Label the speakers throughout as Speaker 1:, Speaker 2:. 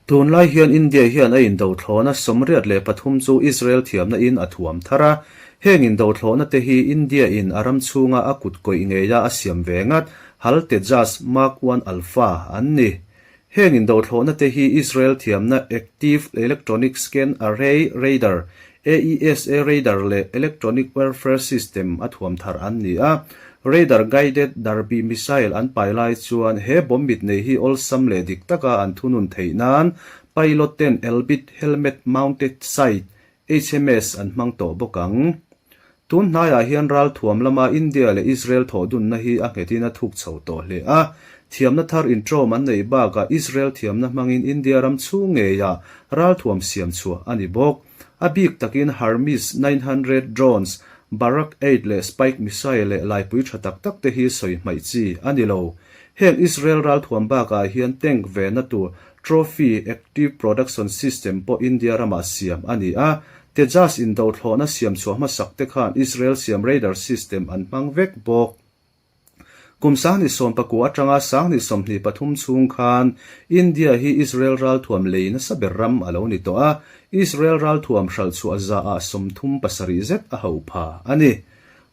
Speaker 1: Tunlai hian India hian a indothlawhna 83 chu Israel thiamna in a thuam thar a, heng indothlawhna te hi India in a ram chhunga a kut kawih ngeia a siam ve ngat Hal Tejas Mark One Alpha an ni. Heng indothlawhna te hi Israel thiamna Active Electronic Scan Array Radar, AESA Radar leh Electronic Warfare System a thuam thar an ni a. Radar Guided Derby Missile an pai lai chuan he bomb mit nei hi awlsam leh dik taka an thunun theih nan pilot ten Elbit Helmet Mounted Sight, HMS, an hmang tawh bawk ang. Tun hnaiah hian ralthuam lama India leh Israel thawhdunna hi a nghetin a thuk chho tawh hle a. Thiamna thar intrawm an neih bakah Israel thiamna hmangin India ram chhung ngeiah ralthuam siam chhuah a ni bawk. A bik takin Hermes 900 drones, Barak 8 leh Spike missile leh laipui tha tak tak te hi sawi hmaih chi a ni lo. Heng Israel ralthuam bakah hian tank vena tur Trophy Active Production System pawh India ramah siam a ni a. Tejas indothlawhna siam chhuah hmasak te khan Israel siam radar system an hmang vek bawk. Kum 2019 atanga 2023 chhung khan India hi Israel ralthuam lei nasa ber ram a lo ni tawh a, Israel ralthuam hralh chhuah zaah 37 zet a hauh pha a ni.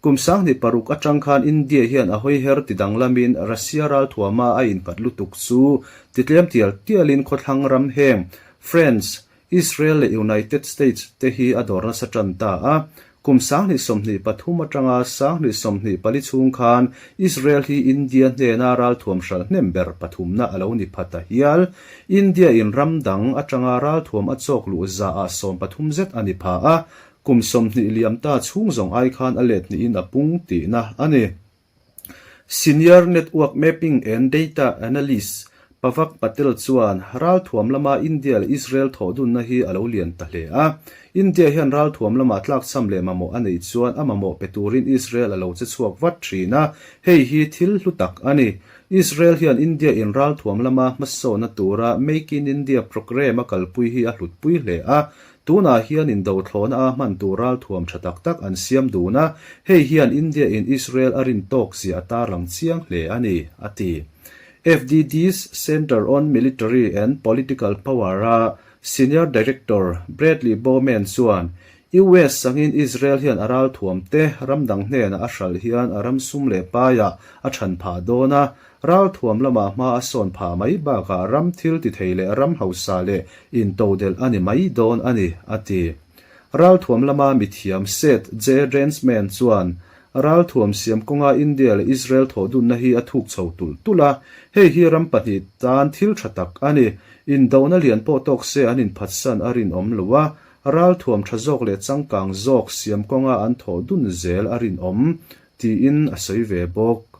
Speaker 1: Kum 2006 atang khan India hian a hawiher ti danglamin Russia ralthuama a innghat lutuk chu titlem tial tialin khawthlang ram heng France, Israel leh United States te hi a dawr nasa tan ta a, kum 2023 atanga 2024 chhung khan Israel hi India hnena ralthuam hralh hnem ber pathumna a lo ni pha ta hial. India in ram dang atanga ralthuam a chawk luh zaah 13 zet a ni pha a, kum 20 liam ta chhung zawng ai khan a let hnihin a pung tihna a ni. Senior Network Mapping and Data Analyst Pavak Patel chuan ralthuam lama India leh Israel thawhdunna hi a lo lian ta hle a. India hian ralthuam lama tlakchham leh mamawh a neih chuan a mamawh pe turin Israel a lo che chhuak vat thin a, hei hi thil hlu tak a ni. Israel hian India in ralthuam lama hmasawnna tura Make in India programme a kalpui hi a hlutpui hle a, Tunah hian indothlawhna a hman tur ralthuam tha tak tak an siam dun a, hei hian India in Israel a rin tawk zia a tarlang chiang hle a ni, a ti. FDD's Centre on Military and Political Power a Senior Director Bradley Bowman chuan, US angin Israel hian a ralthuam te ram dang hnenah a hralh hian a ram sum leh paiah a chhan phah dawn a, Ralthuam lamah hma a sawn phah mai bakah ram thil ti thei leh ram hausa leh intodelh a ni mai dawn a ni, a ti. Ralthuam lama mithiam Seth J. Rensman chuan, Ralthuam siam kawnga India leh Israel thawhdunna hi a thuk chho tulh tulh a, hei hi ram pahnih tan thil tha tak a ni. Indona lian pawh tawk se an inphatsan a rinawm lo a, ralthuam tha zawk leh changkang zawk siam kawnga an thawhdun zel a rinawm, tiin a sawi ve bawk.